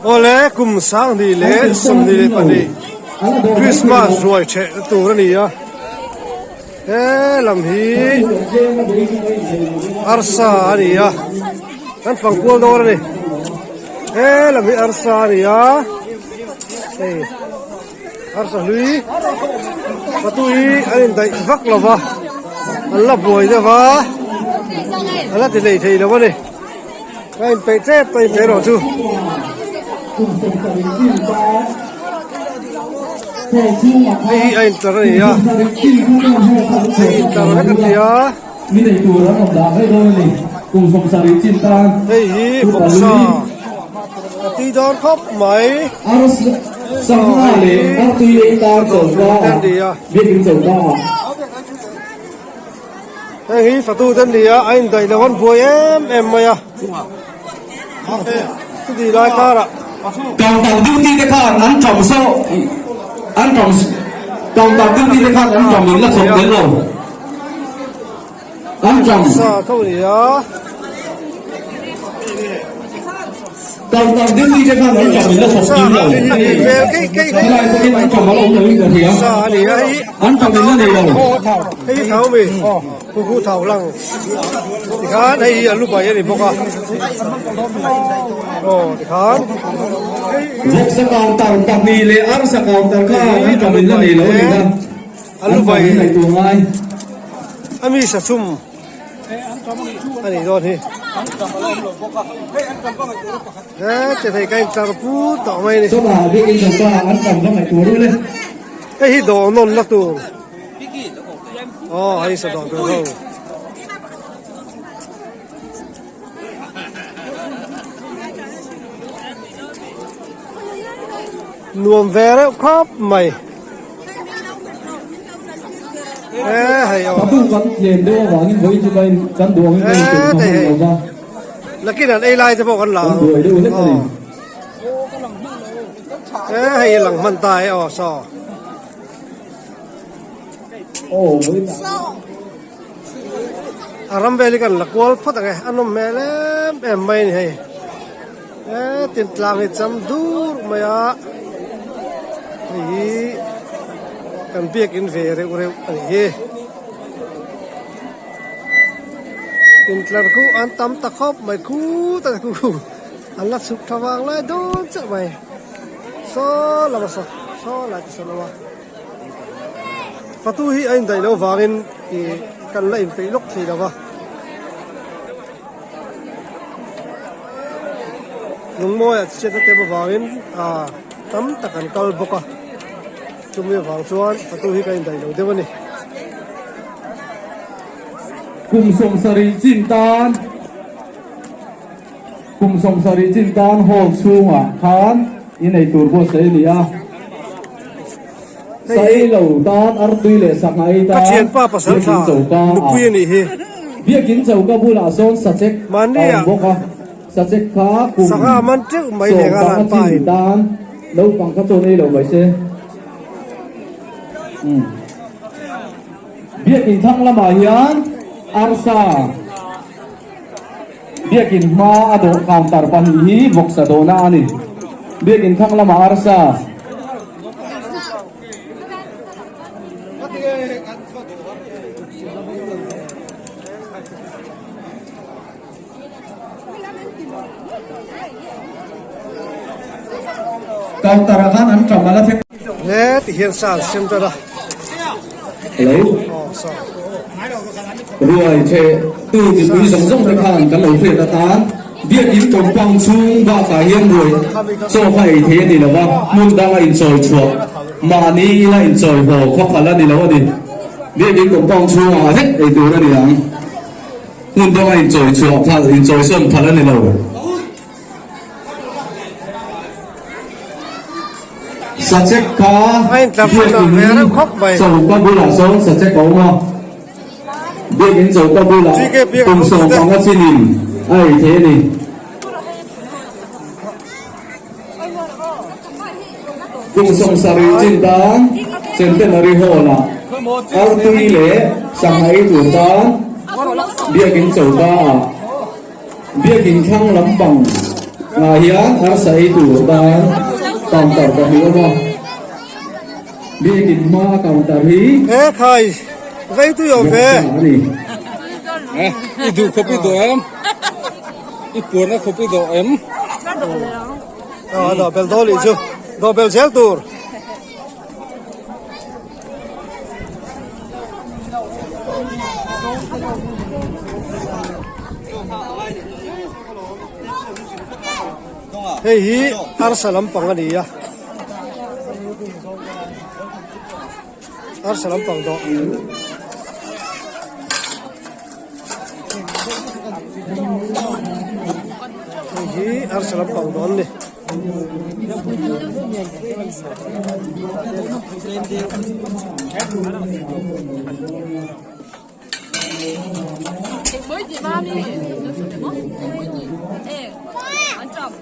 Awle kum 2022 Christmas ruai theh na tur a ni a, he lam hi arsa a ni a, kan fang kual dawn a ni, he lam hi arsa a ni a, hei arsa hlui patu hi an indaih vak lo va, an la buai deuh va, an la ti lei thei lo a ni. Ka inpeih tep ka inpeih erawh chu. Hei hi a intlar a ni a, hei intlar vek a ni a. Hei hi vawksa a tui dawn khawp mai. Hei hi te an ni a. Hei hi fatu te an ni a, a indaih loh an buai em em mai a, chuti lai karah. Counter duty te khan an ṭam saw an ṭam counter duty te khan an ṭam in la thawk tel lo an ṭam. Sa tho a ni a. Counter duty te khan an ṭam in la thawk kim lo. Helai pawhin an ṭam a awm lo in ka hria. An ṭam in la nei lo. Hei hi thau mi kuku thau lang tikhan hei hi a lu bai a ni bawk a aw tikhan. Vawksa counter pahnih leh arsa counter kha an ṭam in la nei lo a ni kha. A lu bai An ṭam in ngaihtuah ngai. A mi sachum. A nih dawn hi. He che thei ka in tlar pur tawh mai a ni. Hei hi dawh nawn na tur. Aw hei sa dawh tur ho. Nuam ve reuh khawp mai. Nakin an ei lai te pawh kan la ang aw he hei lang hman ta e aw saw. A ram vel hi kan la kual phawt ang e a nawm hmel em em mai a ni hei he tin tlang hi cham dur mai a hei hi kan biakin ve reuh reuh a ni hi intlar khu an tam ta khawp mai khut a khu an la chhuk tha vang lai dawn chiah mai saw lama saw saw lai te sawn a awm a. Fatu hi a indaih loh vangin ih kan la inpeih lawk thei lo va. Lungmawi ah chhiatna te avangin ah tam tak an kal bawk a, chumi avang chuan fatu hi ka indaih lo deuh a ni. Kum 70 chin tan Kum 70 chin tan hall chhungah khan inei tur buatsaih a ni a. Sai lo tan artui leh sangha ei tan Biakin choka ah Biakin choka bulah sawn sachek a awm bawk a, sachek kha kum 15 chin tan naupang kha chawn ei lo mai se. Biakin thlang lamah hian arsa Biakin hma a dawh counter pahnih hi vawksa dawhna a ni. Biakin thlang lamah arsa. Counter ah khan an ṭam a la thleng. He ti hian sa an siam tan a. Hello. Ruai the tu mipui zawng zawng te khan kan lo hriat atan Biakin compound chhung bakah hian ruai chaw kha ei thei a ni lo va, hmun danga inchawi chhuah mahni ila inchawi haw kha phal a ni lo a ni. Biakin compound chhungah vek ei tur a ni ang. Hmun danga inchawi chhuah phal, inchawi sawn phal a ni lo. Sachek kha biakin choka bulah sawn sachek a awm a, biakin choka bulah kum 15 chinin a ei thei a ni. Kum 70 chin tan Centenary Hall-ah artui leh sangha ei tur tan biakin choka-ah biakin thlang lampang. Ah hian arsa ei tur tan counter pahnih awm a, biakin hma counter hi He khai vei tui awm ve. a ni. I duh khawp i dawh em? I puarna khawp i dawh em? Aw a dawh bel dawn nih chu, dawh bel zel tur. Hei hi arsa lampang a ni a, arsa lampang dawh. Hei hi arsa lampang dawh an ni.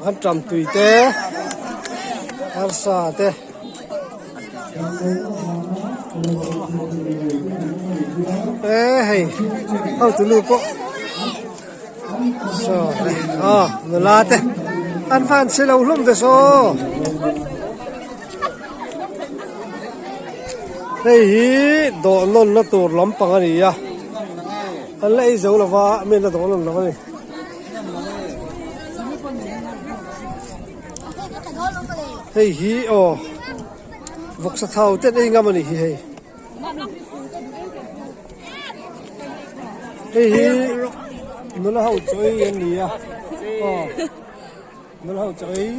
An ṭam tui te arsa te e hei hotu nu pawh saw aw nula te an van chhe lo hlawm te saw. Hei hi dawh nawnna tur lampang a ni a, an la ei zo lova mi an la dawh nawn lo a ni. Hei hi aw vawksa thau te an ei ngam a ni hi hei. Hei hi nula ho chaw ei an ni a aw. Nula ho chaw ei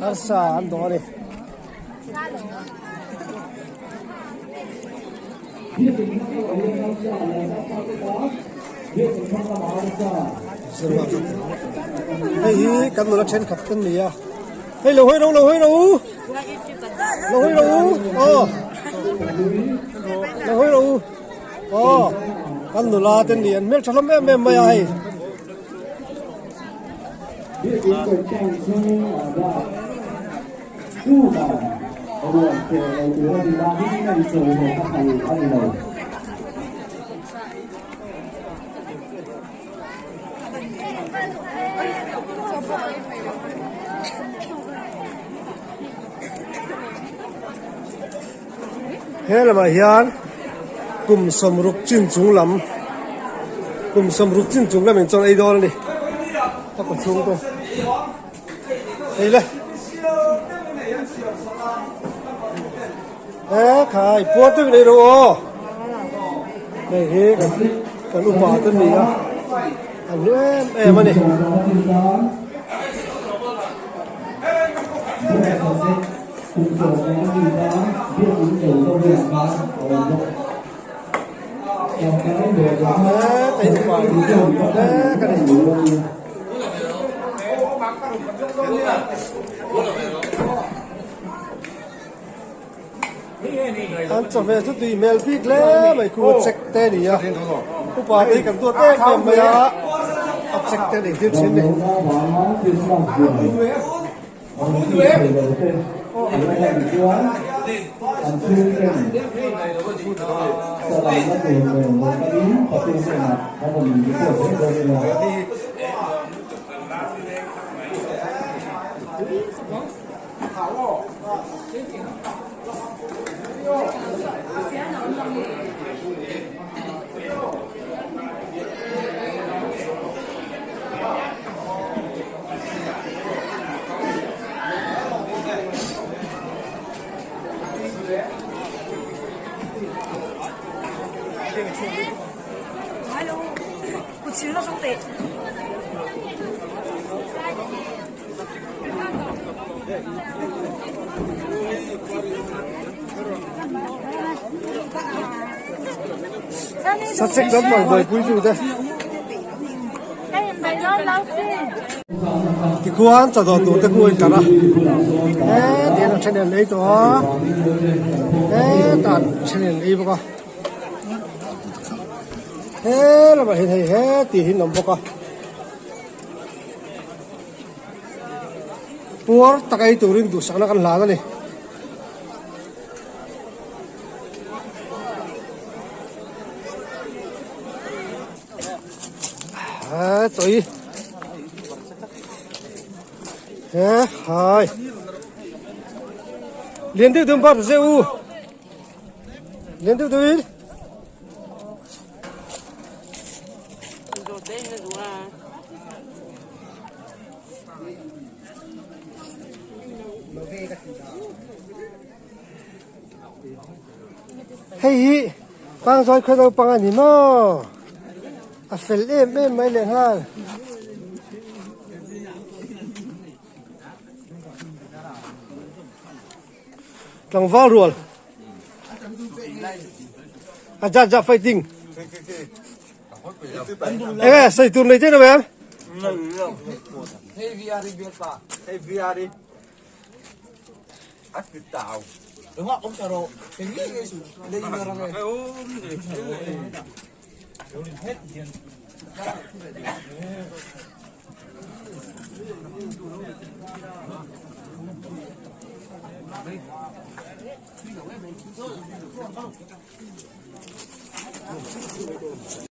arsa an dawh a ni. Hei hi kan nula thenkhat te an ni a, hei lo hawi ro lo hawi ro u, lo hawi ro u aw lo hawi ro u aw kan nula te an ni an hmeltha hlawm em em mai a hei. He lamah hian kum sawmruk chin chung lam kum sawmruk chin chung lamin chuan ei dawn a ni a kaw chhung te hei le e khai puar deuhin ei rawh aw hei hi kan upa te an ni a an hlu em em a ni. An chawhmeh chu tui hmel bik hle mai khu a chek te a ni a upa te hi kan duat em em mai a a chek te an engtir thin a ni. Sachek lampang buaipui tu te. Tikhuan chawdawh tur te khu a intar a hetiang a then an ei tawh a hetah then an ei bawk a he lamah hian hei heti hi an awm bawk a puar tak ei turin duhsakna kan hlan a ni. He hai. Lian deuh deuh bar zeu u. Lian deuh deuh in. Hei hi Pangzawi khaw naupang a ni maw? A fel em em mai lehnghal. Tlangval rual. A ja ja fighting. Enge sei tur nei te no em? Hei VR i biak pa. Hei VR i.